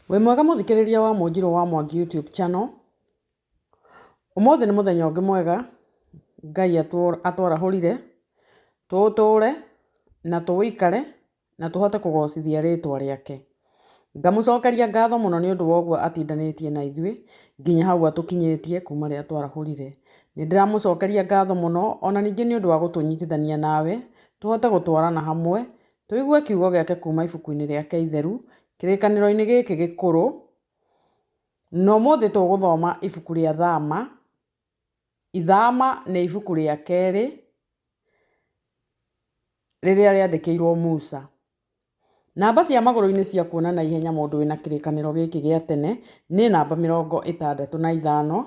Wĩ mwega mũthikĩrĩria wa Mũnjirũ wa Mwangi YouTube channel. Ũmũthĩ nĩ mũthenya ũngĩ mwega Ngai atwarahũrire, tũũtũre na tũũikare na tũhote kũgocithia rĩtwa rĩake. Ngamũcokeria ngatho mũno nĩ ũndũ wa ũguo atindanĩtie na ithuĩ nginya hau atũkinyĩtie kuma rĩrĩa atwarahũrire. Nĩ ndĩramũcokeria ngatho mũno ona ningĩ nĩ ũndũ wa gũtũnyitithania nawe tũhote gũtwarana hamwe Tũigue kiugo gĩake kuuma ibuku-inĩ rĩake itheru, kĩrĩkanĩro-inĩ gĩkĩ gĩkũrũ, na ũmũthĩ tũgũthoma ibuku rĩa Thama. Ithama nĩ ibuku rĩa kerĩ rĩrĩa rĩandĩkĩirwo Musa. Namba cia magũrũ-inĩ cia kuona na ihenya mũndũ wĩna kĩrĩkanĩro gĩkĩ gĩa tene nĩ namba 65,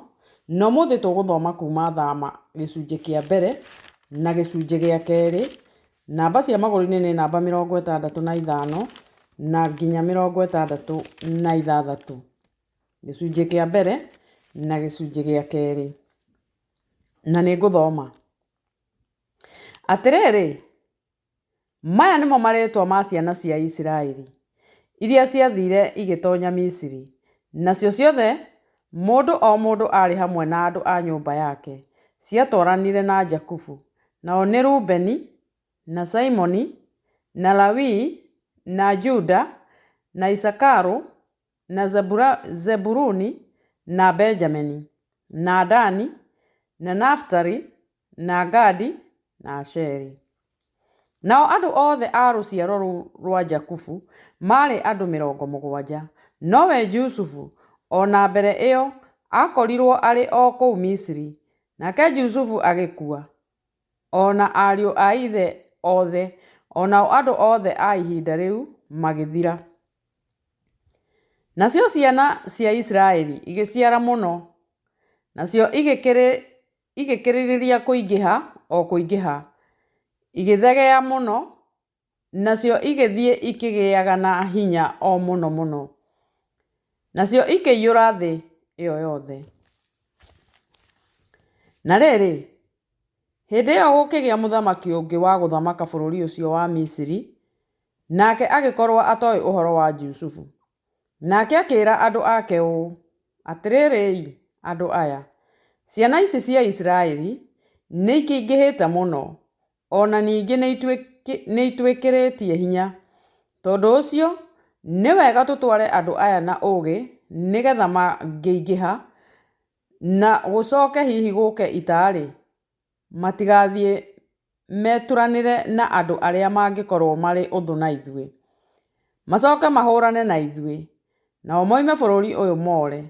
na ũmũthĩ tũgũthoma kuuma Thama gĩcunjĩ kĩa mbere na gĩcunjĩ gĩa kerĩ. Namba cia magũrũ-inĩ nĩ namba 65 na nginya 66, gĩcunjĩ kĩa mbere na gĩcunjĩ gĩa kerĩ. Na nĩ ngũthoma. Atĩrĩrĩ, maya nĩmo marĩĩtwa ma ciana cia Isiraeli iria ciathiire igĩtonya Misiri, nacio ciothe mũndũ o mũndũ arĩ hamwe na andũ a nyũmba yake, ciatwaranire na Jakubu, nao nĩ Rubeni, na Simoni, na Lawii, na Juda, na Isakaru, na Zebuluni, na Benjamini, na Dani, na Nafitali, na Gadi, na Asheri. Nao andũ othe a rũciaro rũu rwa Jakubu maarĩ andũ 70, nowe Jusufu, o na mbere ĩyo, aakorirũo arĩ o kũu Misiri. Nake Jusufu agĩkua, o na ariũ a ithe othe, o nao andũ othe a ihinda rĩu magĩthira. Nacio ciana cia Isiraeli igĩciara mũno, nacio igĩkĩrĩrĩria kũingĩha o kũingĩha, igĩthegea mũno, nacio igĩthiĩ ikĩgĩaga na hinya o mũno mũno, nacio ikĩiyũra thĩ ĩyo yothe. Na rĩrĩ, hĩndĩ ĩyo gũkĩgĩa mũthamaki ũngĩ wa gũthamaka bũrũri ũcio wa Misiri, nake agĩkorũo atoĩ ũhoro wa Jusufu. Nake akĩĩra andũ ake ũũ, Atĩrĩrĩ-i, andũ aya, ciana ici cia Isiraeli nĩikĩingĩhĩte mũno, o na ningĩ nĩitwĩkĩrĩtie hinya. Tondũ ũcio nĩ wega tũtware andũ aya na ũũgĩ, nĩ getha mangĩingĩha, na gũcoke hihi gũũke ita-rĩ, matigathiĩ meturanĩre na andũ arĩa mangĩkorũo marĩ ũthũ na ithuĩ, macoke mahũrane na ithuĩ, nao moime bũrũri ũyũ more.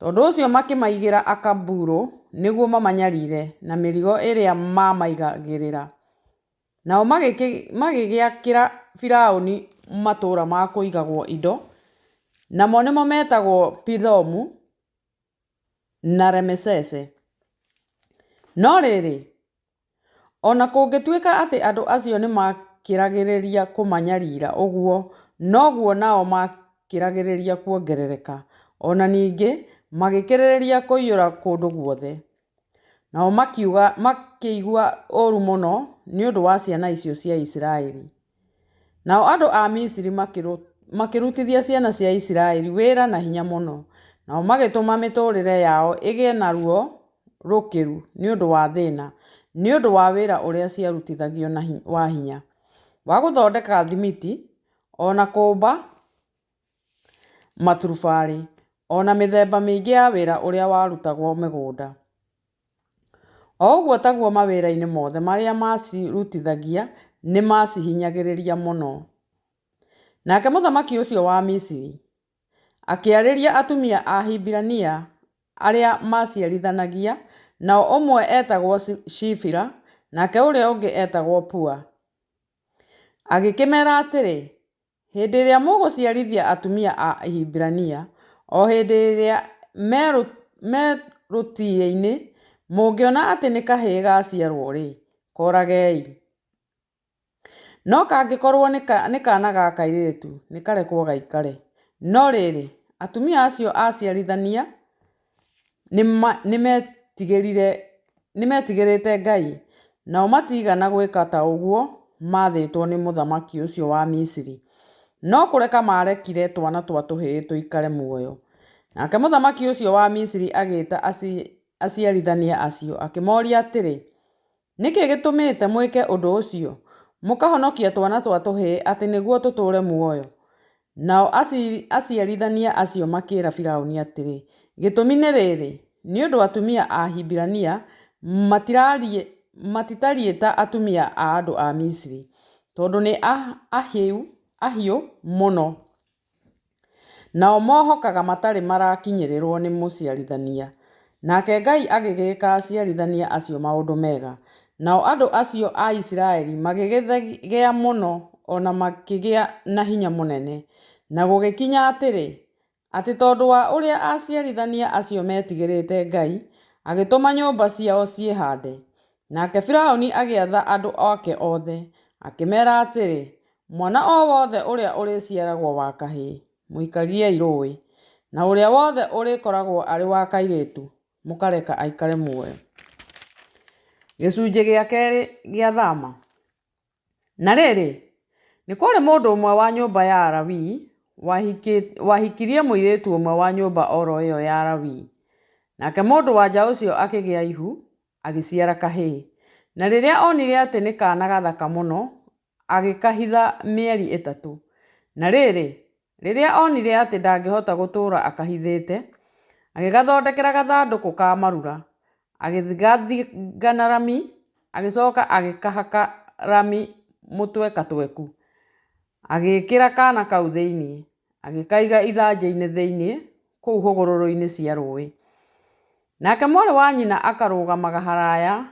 Tondũ ũcio makĩmaigĩra akaburũ nĩguo mamanyarire na mĩrigo ĩrĩa maamaigagĩrĩra. Nao magĩgĩakĩra Firauni matũũra ma kũigagwo indo, namo nĩmo metagwo Pithomu na Ramesese. No rĩrĩ, o na kũngĩtuĩka atĩ andũ acio nĩmakĩragĩrĩria kũmanyarira ũguo, noguo nao maakĩragĩrĩria kuongerereka, o na ningĩ magĩkĩrĩrĩria kũiyũra kũndũ guothe. Nao makĩigua ũũru mũno nĩ ũndũ wa ciana icio cia Isiraeli. Nao andũ a Misiri makĩrutithia ciana cia Isiraeli wĩra na hinya mũno, nao magĩtũma mĩtũũrĩre yao ĩgĩe na ruo rũkĩru nĩ ũndũ wa thĩna, nĩ ũndũ wa wĩra ũrĩa ciarutithagio wa hinya, wa gũthondeka thimiti, o na kũũmba maturubarĩ, o na mĩthemba mĩingĩ ya wĩra ũrĩa warutagwo mĩgũnda. O ũguo taguo mawĩra-inĩ mothe marĩa maacirutithagia nĩmacihinyagĩrĩria mũno. Nake mũthamaki ũcio wa Misiri akĩarĩria atumia a Ahibirania arĩa maaciarithanagia, nao ũmwe eetagwo Shifira, nake ũrĩa ũngĩ eetagwo Pua. Agĩkĩmeera atĩrĩ, Hĩndĩ ĩrĩa mũgũciarithia atumia a Ahibirania, o hĩndĩ ĩrĩa me rũtĩĩa-inĩ, mũngĩona atĩ nĩ kahĩĩ gaciarũo-rĩ, koragei. No kangĩkorũo nĩ kaana ga kairĩtu, nĩkarekwo gaikare. No rĩrĩ, atumia acio aciarithania nĩmetigĩrĩte Ngai, nao matiigana gwĩka ta ũguo maathĩtwo nĩ mũthamaki ũcio wa Misiri. No kũreka maarekire twana twa tũhĩĩ tũikare muoyo. Nake mũthamaki ũcio wa Misiri agĩĩta aciarithania acio, akĩmoria atĩrĩ, Nĩ kĩĩ gĩtũmĩte mwĩke ũndũ ũcio, mũkahonokia twana twa tũhĩĩ atĩ nĩguo tũtũũre muoyo? Nao aciarithania acio makĩĩra Firaũni atĩrĩ, Gĩtũmi nĩ rĩrĩ, nĩ ũndũ atumia a Ahibirania matitariĩ ta atumia a andũ a Misiri, tondũ nĩ ahiũ mũno. Nao mohokaga matarĩ marakinyĩrĩrwo nĩ mũciarithania. Nake Ngai agĩgĩĩka aciarithania acio maũndũ mega, nao andũ acio a Isiraeli magĩgĩthegea mũno o na makĩgĩa na hinya mũnene. Na gũgĩkinya atĩrĩ, atĩ tondũ wa ũrĩa aciarithania acio meetigĩrĩte Ngai, agĩtũma nyũmba ciao ciĩhaande. Nake Firaũni agĩatha andũ ake othe, akĩmeera atĩrĩ, Mwana o wothe ũrĩa ũrĩciaragwo wa kahĩĩ, mũikagiei rũũĩ, na ũrĩa wothe ũrĩkoragwo arĩ wa kairĩtu, mũkareka aikare muoyo. Gĩcunjĩ gĩa kerĩ gĩa Thama. Na rĩrĩ, nĩ kwarĩ mũndũ ũmwe wa nyũmba ya Lawii wahikirie mũirĩtu ũmwe wa nyũmba o ro ĩyo ya Lawii. Nake mũndũ-wa-nja ũcio akĩgĩa ihu, agĩciara kahĩĩ. Na rĩrĩa onire atĩ nĩ kaana gathaka mũno, agĩkahitha mĩeri ĩtatũ. Na rĩrĩ, rĩrĩa onire atĩ ndangĩhota gũtũũra akahithĩte, agĩgathondekera gathandũkũ ka marura, agĩgathinga na rami, agĩcoka agĩkahaka rami mũtwekatweku. Agĩĩkĩra kaana kau thĩinĩ, agĩkaiga ithanjĩ-inĩ thĩinĩ kũu hũgũrũrũ-inĩ cia rũũĩ. Nake mwarĩ wa nyina akarũgamaga haraya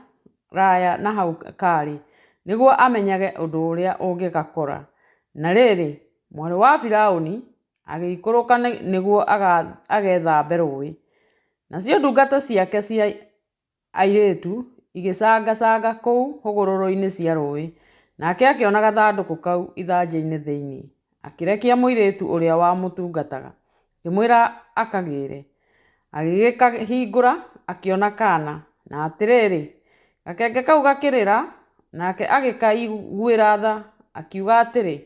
raya na hau kaarĩ, nĩguo amenyage ũndũ ũrĩa ũngĩgakora. Na rĩrĩ, mwarĩ wa Firaũni agĩikũrũka nĩguo agethambe rũũĩ, nacio ndungata ciake cia airĩtu igĩcangacanga kũu hũgũrũrũ-inĩ cia rũũĩ. Nake akĩona gathandũkũ kau ithanjĩ-inĩ thĩinĩ, akĩrekia mũirĩtu ũrĩa wamũtungataga, akĩmwĩra akagĩĩre. Agĩgĩkahingũra, akĩona kaana, na atĩrĩrĩ, gakenge kau gakĩrĩra, nake agĩkaiguĩra tha, akiuga atĩrĩ,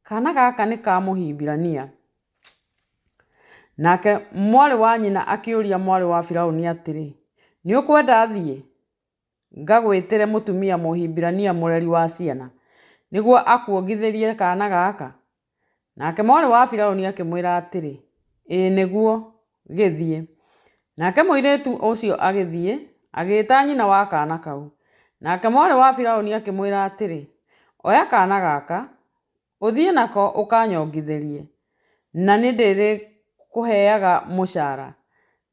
Kaana gaka nĩ ka Mũhibirania. Nake mwarĩ wa nyina akĩũria mwarĩ wa Firaũni atĩrĩ, Nĩ ũkwenda thiĩ ngagwĩtĩre mũtumia Mũhibirania mũreri wa ciana, nĩguo akuongithĩrie kaana gaka? Nake mwarĩ wa Firaũni akĩmwĩra atĩrĩ, Ĩĩ nĩguo, gĩthiĩ. Nake mũirĩtu ũcio agĩthiĩ, agĩĩta nyina wa kaana kau. Nake mwarĩ wa Firaũni akĩmwĩra atĩrĩ, Oya kaana gaka, Ũthiĩ nako ũkanyongithĩrie, na nĩndĩrĩkũheaga mũcara.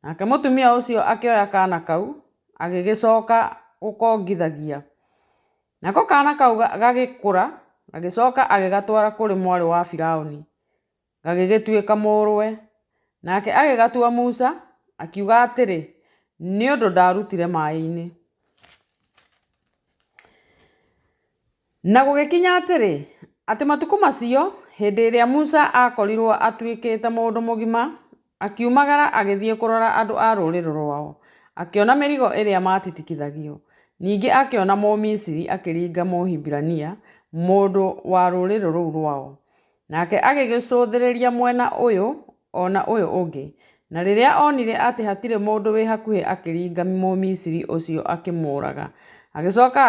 Nake mũtumia ũcio akĩoya kaana kau, agĩgĩcoka gũkongithagia. Nako kaana kau gagĩkũra, agĩcoka agĩgatwara kũrĩ mwarĩ wa Firaũni, gagĩgĩtuĩka mũrũwe. Nake agĩgatua Musa, akiuga atĩrĩ, Nĩ ũndũ ndarutire maĩ-inĩ. Na gũgĩkinya atĩrĩ, atĩ matukũ macio, hĩndĩ ĩrĩa Musa aakorirũo atuĩkĩte mũndũ mũgima, akiumagara agĩthiĩ kũrora andũ a rũrĩrĩ rũao, akĩona mĩrigo ĩrĩa maatitikithagio. Ningĩ akĩona Mũmisiri akĩringa Mũhibirania, mũndũ wa rũrĩrĩ rũu rũao. Nake agĩgĩcũthĩrĩria mwena ũyũ o na ũyũ ũngĩ, na rĩrĩa onire atĩ hatirĩ mũndũ wĩ hakuhĩ akĩringa Mũmisiri ũcio akĩmũũraga, agĩcoka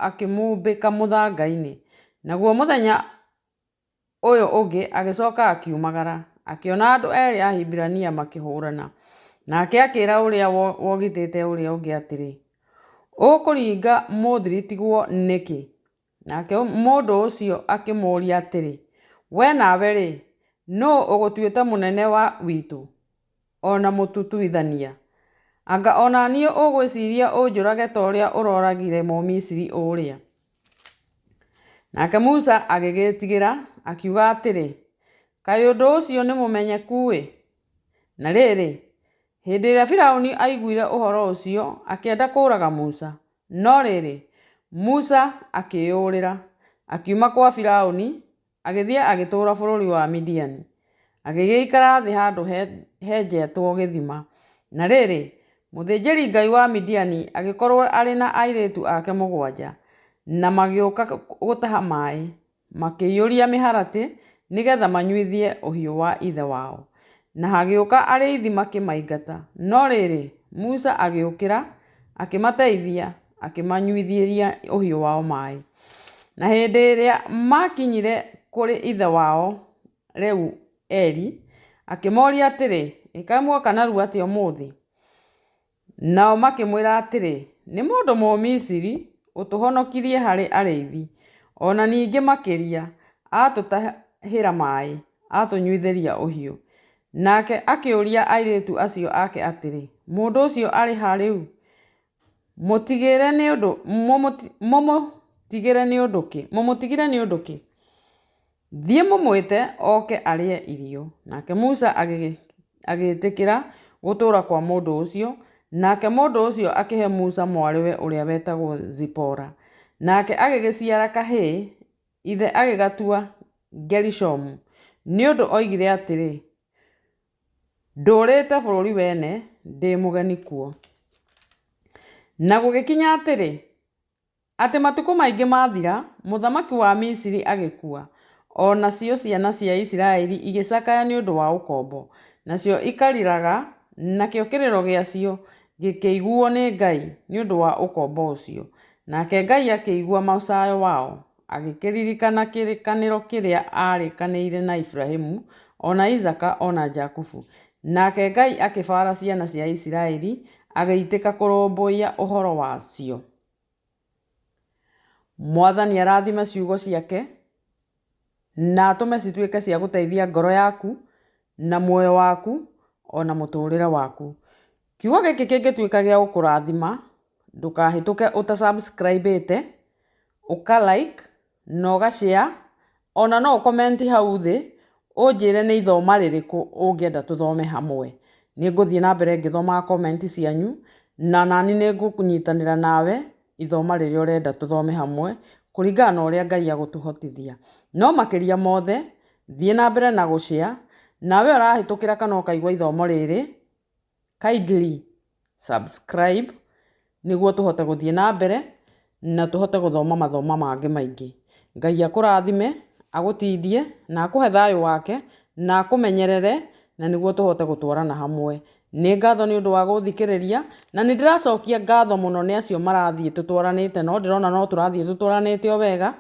akĩmũũmbĩka mũthanga-inĩ. Naguo mũthenya ũyũ ũngĩ agĩcoka akiumagara, akĩona andũ erĩ Ahibirania makĩhũrana. Nake akĩĩra ũrĩa wogitĩte ũrĩa ũngĩ atĩrĩ, Ũkũringa mũthiritiguo nĩkĩ? Nake mũndũ ũcio akĩmũũria atĩrĩ, Wee nawe-rĩ, nũũ ũgũtuĩte mũnene witũ, o na mũtũtuithania? Anga o na niĩ ũgwĩciria ũnjũrage ta ũrĩa ũrooragire Mũmisiri ũrĩa? Nake Musa agĩgĩĩtigĩra, akiuga atĩrĩ, Kaĩ ũndũ ũcio nĩ mũmenyeku-ĩ! Na rĩrĩ, hĩndĩ ĩrĩa Firaũni aaiguire ũhoro ũcio, akĩenda kũũraga Musa. No rĩrĩ, Musa akĩĩyũrĩra, akiuma kwa Firaũni, agĩthiĩ agĩtũũra bũrũri wa Midiani, agĩgĩikara thĩ handũ henjetwo gĩthima. Na rĩrĩ, mũthĩnjĩri-ngai wa Midiani agĩkorũo arĩ na airĩtu ake mũgwanja, na magĩũka gũtaha maĩ, makĩiyũria mĩharatĩ nĩ getha manyuithie ũhiũ wa ithe wao. Na hagĩũka arĩithi makĩmaingata, no rĩrĩ, Musa agĩũkĩra, akĩmateithia, akĩmanyuithĩria ũhiũ wao maĩ. Na hĩndĩ ĩrĩa maakinyire kũrĩ ithe wao Reueli, akĩmoria atĩrĩ, Ĩ kaĩ muoka narua atĩa ũmũthĩ? Nao makĩmwĩra atĩrĩ, Nĩ mũndũ Mũmisiri ũtũhonokirie harĩ arĩithi, o na ningĩ makĩria, aatũtahĩra maĩ, aatũnyuithĩria ũhiũ. Nake akĩũria airĩtu acio ake atĩrĩ, Mũndũ ũcio arĩ ha rĩu? Mũmũtigire nĩ ũndũ kĩ? Thiĩ mũmwĩte oke arĩe irio. Nake Musa agĩĩtĩkĩra gũtũũra kwa mũndũ ũcio, nake mũndũ ũcio akĩhe Musa mwarĩwe ũrĩa wetagwo Zipora. Nake agĩgĩciara kahĩĩ, ithe agĩgatua Gerishomu, nĩ ũndũ oigire atĩrĩ, Ndũũrĩte bũrũri wene, ndĩ mũgeni kuo. Na gũgĩkinya atĩrĩ, atĩ matukũ maingĩ maathira, mũthamaki wa Misiri agĩkua, o nacio ciana cia Isiraeli igĩcakaya nĩ ũndũ wa ũkombo, nacio ikarĩraga, nakĩo kĩrĩro gĩacio gĩkĩiguwo nĩ Ngai nĩ ũndũ wa ũkombo ũcio. Nake Ngai akĩigua mũcayo wao, agĩkĩririkana kĩrĩkanĩro kĩrĩa aarĩkanĩire na Iburahimu, o na Isaaka, o na Jakubu. Nake Ngai akĩbaara ciana cia Isiraeli, agĩitĩka kũrũmbũiya ũhoro wacio. Mwathani arathime ciugo ciake na atũme cituĩke cia gũteithia ngoro yaku na muoyo waku ona mũtũrĩre waku. Kiugo gĩkĩ kĩngĩtuĩka gĩa gũkũrathima, ndũkahĩtũke ũta subscribe ĩte, ũka like na ũga share, ona no ũ comment hau thĩ ũnjĩre nĩ ithoma rĩrĩkũ ũngĩenda tũthome hamwe. Nĩ ngũthiĩ na mbere ngĩthomaga comment cianyu na nani nĩ ngũnyitanĩra nawe ithoma rĩrĩa ũrenda tũthome hamwe kũringana na ũrĩa Ngai agũtũhotithia. No makĩria mothe, thiĩ na mbere na gũ share, nawe ũrahĩtũkĩra kana ũkaigua ithomo rĩrĩ, kindly subscribe nĩguo tũhote gũthiĩ na mbere na tũhote gũthoma mathomo mangĩ maingĩ. Ngai akũrathime, agũtindie na akũhe thayũ wake na akũmenyerere na nĩguo tũhote gũtwarana hamwe. Nĩ ngatho nĩ ũndũ wa gũthikĩrĩria na nĩ ndĩracokia ngatho mũno nĩ acio marathiĩ tũtwaranĩte, no ndĩrona no tũrathiĩ tũtwaranĩte o wega,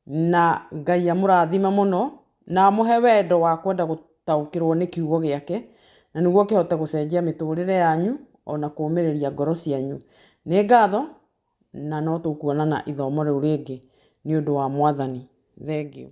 na Ngai amũrathime mũno na amũhe wendo wa kwenda gũtaũkĩrwo nĩ kiugo gĩake na nĩguo kĩhote gũcenjia mĩtũrĩre yanyu ona kũũmĩrĩria ngoro cianyu. Nĩ ngatho na no tũkuonana ithomo rĩu rĩngĩ nĩ ũndũ wa Mwathani. Thengiũ.